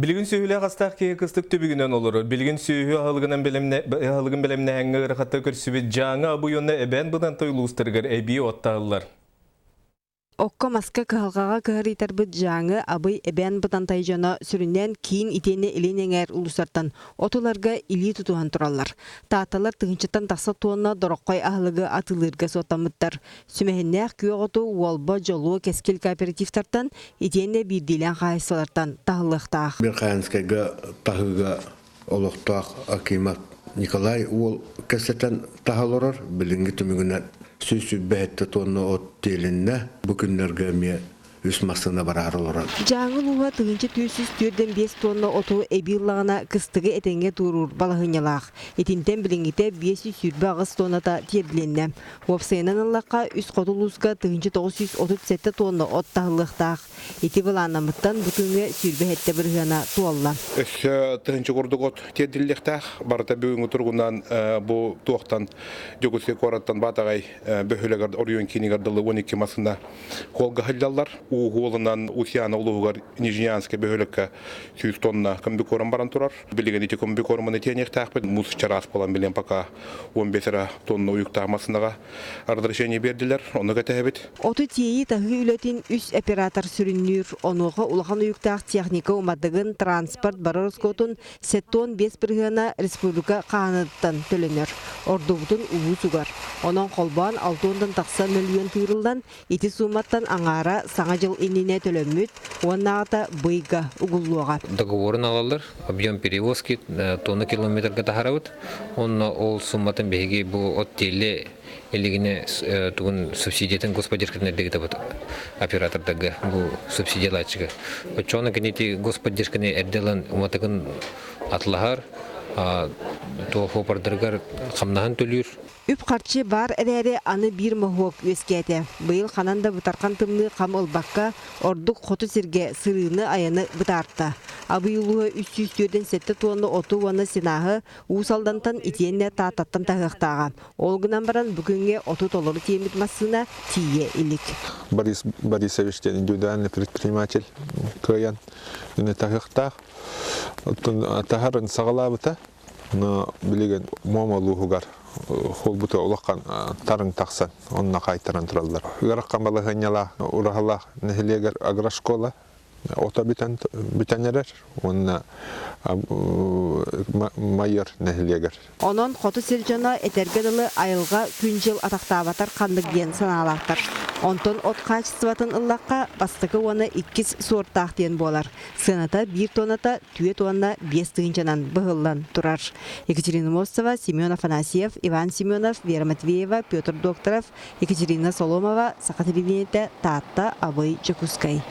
Билигин сүөһүлээх-астаах киһи кыстык түбүгүнэн олорор. Билигин сүөһү аһылыгынан аһылыгын бэлэмнээһиҥҥэ ыарахаттары көрсүбүт Дьааҥы, Абый уонна Эбээн Бытантай улуустарыгар эбии от таһыллар. Окко-маска кыһалҕаҕа кыһарыйтарбыт Дьааҥы, Абый, Эбээн Бытантай дьоно сүрүннээн киин итиэннэ илин эҥээр улуустартан от ыларга илии тутуһан тураллар. Таатталар тыһыынчаттан тахса туонна дороххой аһылыгы атыылыырга суоттаммыттар. Сүмэһиннээх күөх оту Уолба, Дьолуо, Кэскил кооперативтартан итиэннэ биирдиилээн хаһаайыстыбалартан таһыллыахтаах. Верхоянскайга таһыыга олохтоох Акимов Николай уол кэсэтэн таһа олорор. Билиҥҥи түмүгүнэн 127 тонна от тиэлиннэ. Бу күннэргэ эмиэ үс массыына бараары олорор. Дьааҥы улууһа 1445 тонна оту эбии ыллаҕына кыстыгы этэҥҥэ туоруур балаһыанньалаах. Итинтэн билиҥҥитэ 528 тонната тиэрдилиннэ. Уопсайынан ыллахха, үс хоту улууска 1937 тонна от таһыллыахтаах. Ити былааннаммыттан бу күҥҥэ 27 бырыһыана туолла. Өссө тыһыынча курдук от тиэрдиллиэхтээх. Барыта бүгүҥҥү туругунан бу туохтан Дьокуускай куораттан Баатаҕай бөһүөлэгэр оройуон киинигэр дылы 12 массыына хуолга сылдьаллар. Уу хуолунан Усьяна улууһугар Нижнеянскай бөһүөлэккэ 100 тонна комбикорм баран турар. Билигин ити комбикорманы тиэниэхтээхпит. Муус чараас буолан билэн пока 15 эрэ тонна уйуктаах массыынаҕа разрешение биэрдилэр, ону кэтэһэбит. Оту тиэйии-таһыы үлэтин үс оператор сүрүннүүр. Онуоха улахан уйуктаах техника уматыгын, транспорт бары ороскуотун 75 бырыһыана республика хаһааныттан төлөнөр. Ордубутун улуус угар. Онон холбоон 60 тахса мөлүйүөн тыырыллан, ити сууматтан аҥаара Саҥа дьыл иннинэ төлөммүт уоннааҕыта быйга угуллуоҕа. Договорун алаллар, объем перевозки тонна километрга таһарабыт. Онно ол сумматын биһиги бу от тиэллэ илигинэ тугун субсидиятын господдержкатын эрдэгитабыт оператордарга бу субсидиялааччыга. Оччоҕуна кинити господдержканы эрдэ ылан уматыгын атлаһар, туох опордарыгар хамнаһын төлүүр. Үп-харчы баар эрээри аны биир моһуок үөскээтэ. Быйыл ханан да бытархан тымныы хам ылбакка, ордук хоту сиргэ сырыыны-айаны бытаарта. Абый улууһа 347 туонна оту уонна сенааһы Уус Алдантан итиэннэ Тааттаттан таһыахтааҕа. Ол гынан баран бу күҥҥэ оту толору тиэммит массыына тиийэ илик. Борис Борисович диэн индивидуальный предприниматель кыайан таһыахтаах. Оттон таһарын саҕалаабыта. Но билигин Муома улууһугар холбута улахан тарыҥ тахсан онно хаайтаран тураллар. Ыарахан балаһыанньалаах ураһалаах нэһилиэгэр агрошкола ото бүтэн бүтэн эрэр уонна Майор нэһилиэгэр. Онон хоту сир дьоно этэргэ дылы айылҕа күн-дьыл атахтаабатар ханнык диэн санаалаахтар. Онтон от хаачыстыбатын ыллахха бастакы уонна иккис суортаах диэн буолар. Сыаната биир туоната 4 уонна 5 тыһыынчанан быһыллан турар. Екатерина Мостова, Семен Афанасьев, Иван Семенов, Вера Матвеева, Петр Докторов, Екатерина Соломова, Саха телевидениетэ, Таатта, Абый, Дьокуускай.